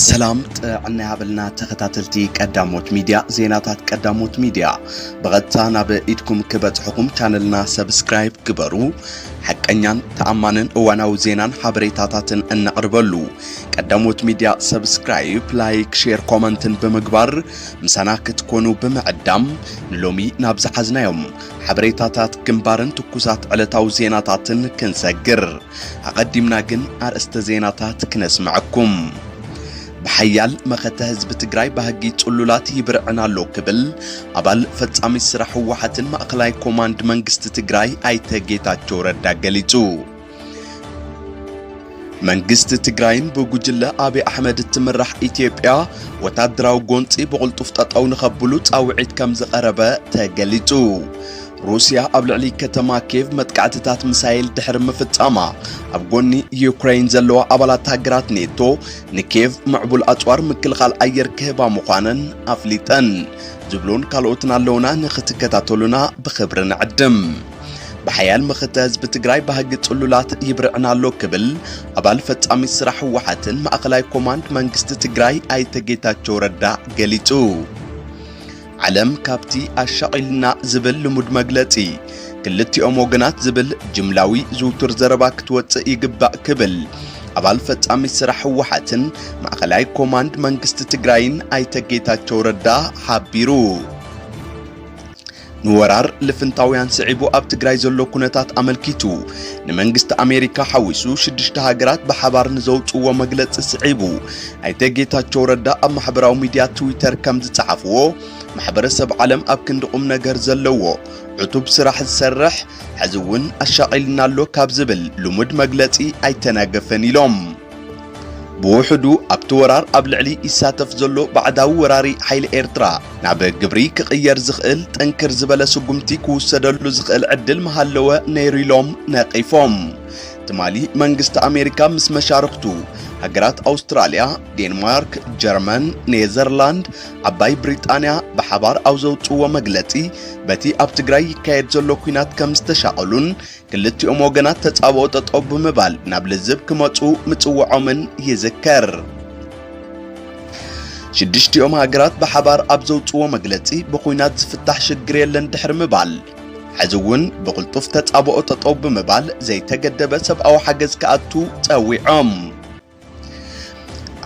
ሰላም ጥዕና ይሃበልና ተኸታተልቲ ቀዳሞት ሚድያ፣ ዜናታት ቀዳሞት ሚድያ ብቐጥታ ናብ ኢድኩም ክበጽሕኹም ቻነልና ሰብስክራይብ ግበሩ። ሓቀኛን ተኣማንን እዋናዊ ዜናን ሓበሬታታትን እነቕርበሉ ቀዳሞት ሚድያ ሰብስክራይብ፣ ላይክ፣ ሼር፣ ኮመንትን ብምግባር ምሳና ክትኮኑ ብምዕዳም ንሎሚ ናብ ዝሓዝናዮም ሓበሬታታት ግንባርን ትኩሳት ዕለታዊ ዜናታትን ክንሰግር። ኣቐዲምና ግን ኣርእስተ ዜናታት ክነስምዐኩም። ብሓያል መኸተ ህዝቢ ትግራይ ባህጊ ጽሉላት ይብርዕን ኣሎ ክብል ኣባል ፈጻሚ ስራሕ ህወሓትን ማእኸላይ ኮማንድ መንግስቲ ትግራይ ኣይተ ጌታቸው ረዳ ገሊጹ። መንግስቲ ትግራይን ብጉጅለ ኣብይ ኣሕመድ እትምራሕ ኢትዮጵያ ወታደራዊ ጎንጺ ብቕልጡፍ ጠጠው ንኸብሉ ጻውዒት ከም ዝቐረበ ተገሊጹ። ሩስያ ኣብ ልዕሊ ከተማ ኬቭ መጥቃዕትታት ሚሳይል ድሕሪ ምፍጻማ፣ ኣብ ጎኒ ዩክሬን ዘለዋ ኣባላት ሃገራት ኔቶ ንኬቭ ምዕቡል ኣጽዋር ምክልኻል ኣየር ክህባ ምዃነን ኣፍሊጠን። ዝብሉን ካልኦትን ኣለውና፣ ንኽትከታተሉና ብኽብሪ ንዕድም። ብሓያል መኸተ ህዝቢ ትግራይ ባህጊ ጽሉላት ይብርዕን ኣሎ ክብል ኣባል ፈጻሚ ስራሕ ህወሓትን ማእኸላይ ኮማንድ መንግስቲ ትግራይ ኣይተ ጌታቸው ረዳ ገሊጹ። ዓለም ካብቲ ኣሻቒልና ዝብል ልሙድ መግለጺ ክልቲኦም ወገናት ዝብል ጅምላዊ ዝውቱር ዘረባ ክትወጽእ ይግባእ ክብል ኣባል ፈጻሚ ስራሕ ህወሓትን ማእኸላይ ኮማንድ መንግስቲ ትግራይን ኣይተ ጌታቸው ረዳ ሓቢሩ። ንወራር ልፍንታውያን ስዒቡ ኣብ ትግራይ ዘሎ ኩነታት ኣመልኪቱ ንመንግስቲ ኣሜሪካ ሓዊሱ ሽዱሽተ ሃገራት ብሓባር ንዘውፅዎ መግለፂ ስዒቡ ኣይተ ጌታቸው ረዳ ኣብ ማሕበራዊ ሚድያ ትዊተር ከም ዝፀሓፍዎ፣ ማሕበረሰብ ዓለም ኣብ ክንዲ ቁም ነገር ዘለዎ ዕቱብ ስራሕ ዝሰርሕ፣ ሕዚ እውን ኣሻቒልና ኣሎ ካብ ዝብል ልሙድ መግለፂ ኣይተናገፈን ኢሎም። ብውሕዱ ኣብቲ ወራር ኣብ ልዕሊ ይሳተፍ ዘሎ ባዕዳዊ ወራሪ ሓይሊ ኤርትራ ናብ ግብሪ ክቕየር ዝኽእል ጥንክር ዝበለ ስጉምቲ ክውሰደሉ ዝኽእል ዕድል ምሃለወ ነይሩ ኢሎም ነቒፎም። ትማሊ መንግስቲ ኣሜሪካ ምስ መሻርኽቱ ሃገራት ኣውስትራልያ፣ ዴንማርክ፣ ጀርመን፣ ኔዘርላንድ፣ ዓባይ ብሪጣንያ ብሓባር ኣብ ዘውፅዎ መግለፂ በቲ ኣብ ትግራይ ይካየድ ዘሎ ኲናት ከም ዝተሻቐሉን ክልቲኦም ወገናት ተጻብኦ ጠጠው ብምባል ናብ ልዝብ ክመጹ ምጽውዖምን ይዝከር። ሽዱሽቲኦም ሃገራት ብሓባር ኣብ ዘውጽዎ መግለጺ ብኹናት ዝፍታሕ ሽግር የለን ድሕሪ ምባል፣ ሕዚ እውን ብቕልጡፍ ተጻብኦ ጠጠው ብምባል ዘይተገደበ ሰብኣዊ ሓገዝ ክኣቱ ጸዊዖም።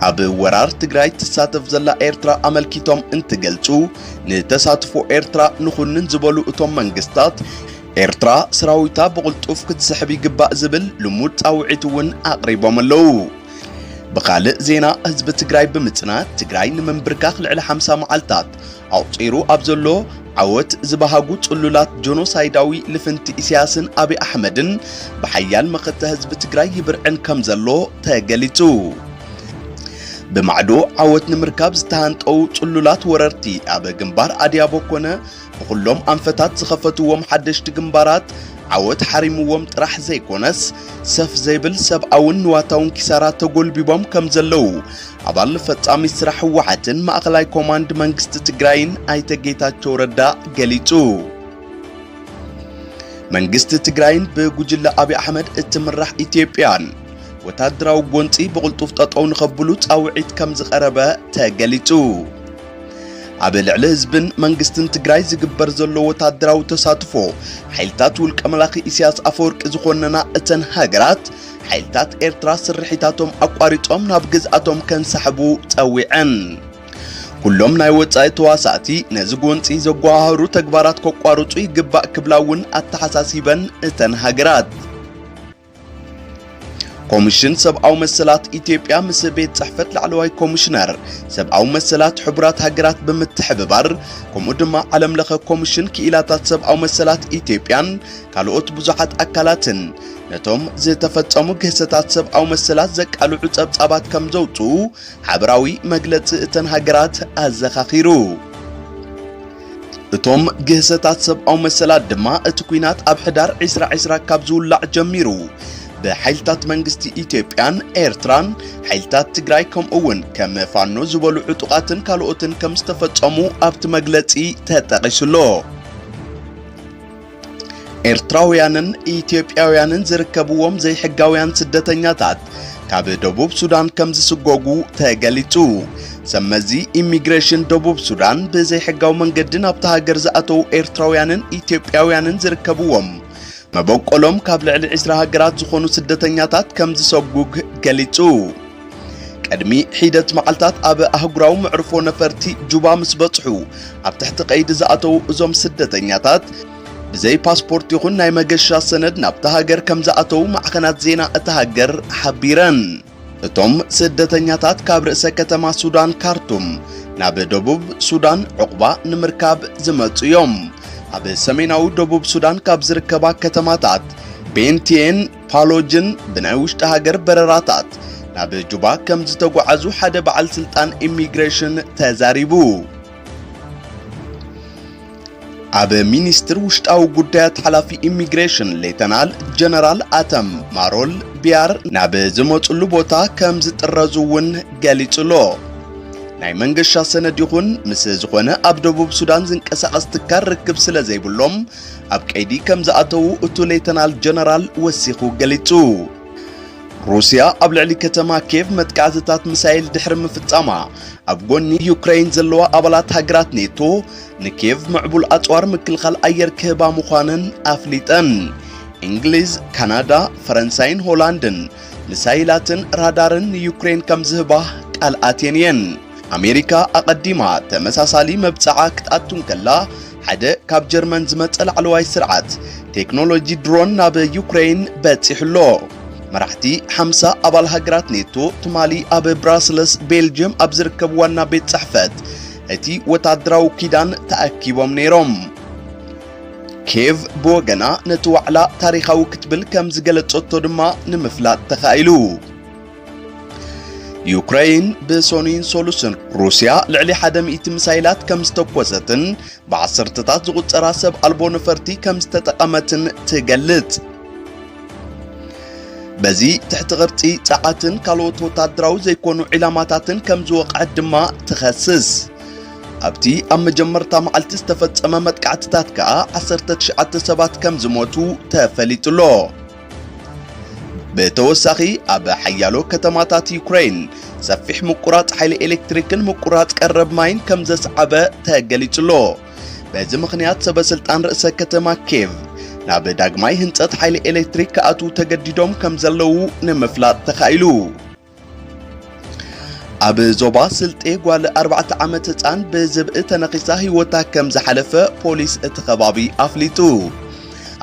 ኣብ ወራር ትግራይ ትሳተፍ ዘላ ኤርትራ ኣመልኪቶም እንትገልጹ፣ ንተሳትፎ ኤርትራ ንኹንን ዝበሉ እቶም መንግስታት፣ ኤርትራ ሰራዊታ ብቕልጡፍ ክትስሕብ ይግባእ ዝብል ልሙድ ጻውዒት እውን ኣቕሪቦም ኣለዉ። ብኻልእ ዜና፣ ህዝቢ ትግራይ ብምጽናት ትግራይ ንምንብርካኽ ልዕሊ ሓምሳ መዓልታት ኣቑጺሩ ኣብ ዘሎ ዓወት ዝበሃጉ ጽሉላት ጆኖሳይዳዊ ልፍንቲ ኢሳያስን ኣብይ ኣሕመድን ብሓያል መኸተ ህዝቢ ትግራይ ይብርዕን ከም ዘሎ ተገሊጹ። ብማዕዶ ዓወት ንምርካብ ዝተሃንጠው ጽሉላት ወረርቲ ኣብ ግንባር ኣድያቦ ኮነ ብኹሎም ኣንፈታት ዝኸፈትዎም ሓደሽቲ ግንባራት ዓወት ሓሪምዎም ጥራሕ ዘይኮነስ፣ ሰፍ ዘይብል ሰብኣውን ንዋታውን ኪሳራ ተጎልቢቦም ከም ዘለዉ ኣባል ፈጻሚ ስራሕ ህወሓትን ማእኸላይ ኮማንድ መንግስቲ ትግራይን ኣይተ ጌታቸው ረዳ ገሊጹ። መንግስቲ ትግራይን ብጉጅለ ኣብይ ኣሕመድ እትምራሕ ኢትዮጵያን ወታደራዊ ጎንፂ ብቕልጡፍ ጠጠው ንኸብሉ ጻውዒት ከም ዝቐረበ ተገሊጹ። ኣብ ልዕሊ ህዝብን መንግስትን ትግራይ ዝግበር ዘሎ ወታደራዊ ተሳትፎ፣ ሓይልታት ውልቀ መላኺ ኢሳያስ ኣፈወርቂ ዝኾነና እተን ሃገራት፣ ሓይልታት ኤርትራ ስርሒታቶም ኣቋሪጾም ናብ ግዝኣቶም ከንሳሕቡ ጸዊዐን። ኩሎም ናይ ወጻኢ ተዋሳእቲ ነዚ ጎንጺ ዘጓሃህሩ ተግባራት ከቋርጹ ይግባእ ክብላ እውን ኣተሓሳሲበን እተን ሃገራት። ኮሚሽን ሰብኣዊ መሰላት ኢትዮጵያ ምስ ቤት ጽሕፈት ላዕለዋይ ኮሚሽነር ሰብኣዊ መሰላት ሕቡራት ሃገራት ብምትሕብባር፣ ከምኡ ድማ ዓለም ለኸ ኮሚሽን ክኢላታት ሰብኣዊ መሰላት ኢትዮጵያን ካልኦት ብዙሓት ኣካላትን ነቶም ዝተፈጸሙ ግህሰታት ሰብኣዊ መሰላት ዘቃልዑ ጸብጻባት ከም ዘውጽኡ ሓበራዊ መግለጺ እተን ሃገራት ኣዘኻኺሩ። እቶም ግህሰታት ሰብኣዊ መሰላት ድማ እቲ ኲናት ኣብ ሕዳር ዕስራ ዕስራ ካብ ዝውላዕ ጀሚሩ ብሓይልታት መንግስቲ ኢትዮጵያን ኤርትራን ሓይልታት ትግራይ ከምኡ እውን ከም ፋኖ ዝበሉ ዕጡቓትን ካልኦትን ከም ዝተፈጸሙ ኣብቲ መግለጺ ተጠቒሱ ኣሎ። ኤርትራውያንን ኢትዮጵያውያንን ዝርከብዎም ዘይሕጋውያን ስደተኛታት ካብ ደቡብ ሱዳን ከም ዝስጎጉ ተገሊጹ። ሰብ መዚ ኢሚግሬሽን ደቡብ ሱዳን ብዘይሕጋዊ መንገዲ ናብታ ሃገር ዝኣተዉ ኤርትራውያንን ኢትዮጵያውያንን ዝርከብዎም መበቆሎም ካብ ልዕሊ ዕስራ ሃገራት ዝኾኑ ስደተኛታት ከም ዝሰጉግ ገሊጹ። ቅድሚ ሒደት መዓልታት ኣብ ኣህጉራዊ መዕርፎ ነፈርቲ ጁባ ምስ በጽሑ፣ ኣብ ትሕቲ ቀይዲ ዝኣተዉ እዞም ስደተኛታት ብዘይ ፓስፖርት ይኹን ናይ መገሻ ሰነድ ናብታ ሃገር ከም ዝኣተዉ ማዕኸናት ዜና እታ ሃገር ሓቢረን። እቶም ስደተኛታት ካብ ርእሰ ከተማ ሱዳን ካርቱም ናብ ደቡብ ሱዳን ዕቑባ ንምርካብ ዝመጹ እዮም። ኣብ ሰሜናዊ ደቡብ ሱዳን ካብ ዝርከባ ከተማታት ቤንቲየን ፓሎጅን ብናይ ውሽጢ ሃገር በረራታት ናብ ጁባ ከም ዝተጓዓዙ ሓደ በዓል ስልጣን ኢሚግሬሽን ተዛሪቡ። ኣብ ሚኒስትር ውሽጣዊ ጉዳያት ሓላፊ ኢሚግሬሽን ሌተናል ጀነራል ኣተም ማሮል ቢያር ናብ ዝመጹሉ ቦታ ከም ዝጥረዙ እውን ገሊጹ ኣሎ። ናይ መንገሻ ሰነድ ይኹን ምስ ዝኾነ ኣብ ደቡብ ሱዳን ዝንቀሳቐስ ትካል ርክብ ስለ ዘይብሎም ኣብ ቀይዲ ከም ዝኣተዉ እቱ ሌተናል ጀነራል ወሲኹ ገሊጹ። ሩስያ ኣብ ልዕሊ ከተማ ኬቭ መጥቃዕትታት ሚሳይል ድሕሪ ምፍጻማ፣ ኣብ ጎኒ ዩክሬን ዘለዋ ኣባላት ሃገራት ኔቶ ንኬቭ ምዕቡል ኣጽዋር ምክልኻል ኣየር ክህባ ምዃነን ኣፍሊጠን። እንግሊዝ፣ ካናዳ፣ ፈረንሳይን ሆላንድን ሚሳይላትን ራዳርን ንዩክሬን ከም ዝህባ ቃል ኣትየን እየን። ኣሜሪካ ኣቐዲማ ተመሳሳሊ መብጽዓ ክትኣቱ እንከላ፣ ሓደ ካብ ጀርመን ዝመጸ ላዕለዋይ ስርዓት ቴክኖሎጂ ድሮን ናብ ዩክሬን በጺሑ ኣሎ። መራሕቲ ሓምሳ ኣባል ሃገራት ኔቶ ትማሊ ኣብ ብራስለስ ቤልጅየም ኣብ ዝርከብ ዋና ቤት ጽሕፈት እቲ ወታደራዊ ኪዳን ተኣኪቦም ነይሮም። ኬቭ ብወገና ነቲ ዋዕላ ታሪኻዊ ክትብል ከም ዝገለጸቶ ድማ ንምፍላጥ ተኻኢሉ። ዩክሬን ብሶኑይን ሶሉስን ሩስያ ልዕሊ ሓደ ሚእቲ ሚሳይላት ከም ዝተኮሰትን ብዓሰርተታት ዝቑጸራ ሰብ ኣልቦ ነፈርቲ ከም ዝተጠቐመትን ትገልጽ። በዚ ትሕቲ ቅርጺ ጸዓትን ካልኦት ወታደራዊ ዘይኮኑ ዒላማታትን ከም ዝወቕዐት ድማ ትኸስስ። ኣብቲ ኣብ መጀመርታ መዓልቲ ዝተፈጸመ መጥቃዕትታት ከኣ ዓሰርተ ትሽዓተ ሰባት ከም ዝሞቱ ተፈሊጡ ኣሎ። ብተወሳኺ ኣብ ሓያሎ ከተማታት ዩክሬን ሰፊሕ ምቁራጽ ሓይሊ ኤሌክትሪክን ምቁራጽ ቀረብ ማይን ከም ዘስዓበ ተገሊጹ ኣሎ። በዚ ምኽንያት ሰበ ስልጣን ርእሰ ከተማ ኬቭ ናብ ዳግማይ ህንጸት ሓይሊ ኤሌክትሪክ ክኣትዉ ተገዲዶም ከም ዘለዉ ንምፍላጥ ተኻኢሉ። ኣብ ዞባ ስልጤ ጓል ኣርባዕተ ዓመት ህጻን ብዝብኢ ተነኺሳ ህይወታ ከም ዝሓለፈ ፖሊስ እቲ ከባቢ ኣፍሊጡ።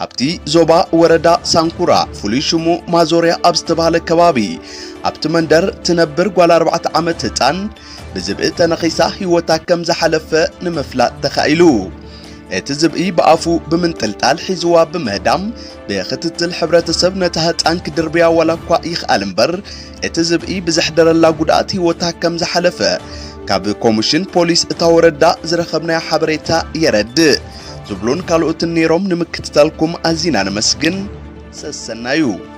ኣብቲ ዞባ ወረዳ ሳንኩራ ፍሉይ ሽሙ ማዞርያ ኣብ ዝተባህለ ከባቢ ኣብቲ መንደር ትነብር ጓል ኣርባዕተ ዓመት ህጻን ብዝብኢ ተነኺሳ ህይወታ ከም ዝሓለፈ ንምፍላጥ ተኻኢሉ። እቲ ዝብኢ ብኣፉ ብምንጥልጣል ሒዝዋ ብምህዳም ብክትትል ሕብረተሰብ ነታ ህጻን ክድርብያ ዋላ እኳ ይኽኣል እምበር እቲ ዝብኢ ብዘሕደረላ ጉድኣት ህይወታ ከም ዝሓለፈ ካብ ኮሚሽን ፖሊስ እታ ወረዳ ዝረኸብናዮ ሓበሬታ የረድእ። ዝብሉን ካልኦትን ነይሮም ንምክትታልኩም ኣዚና ነመስግን። ሰሰናዩ።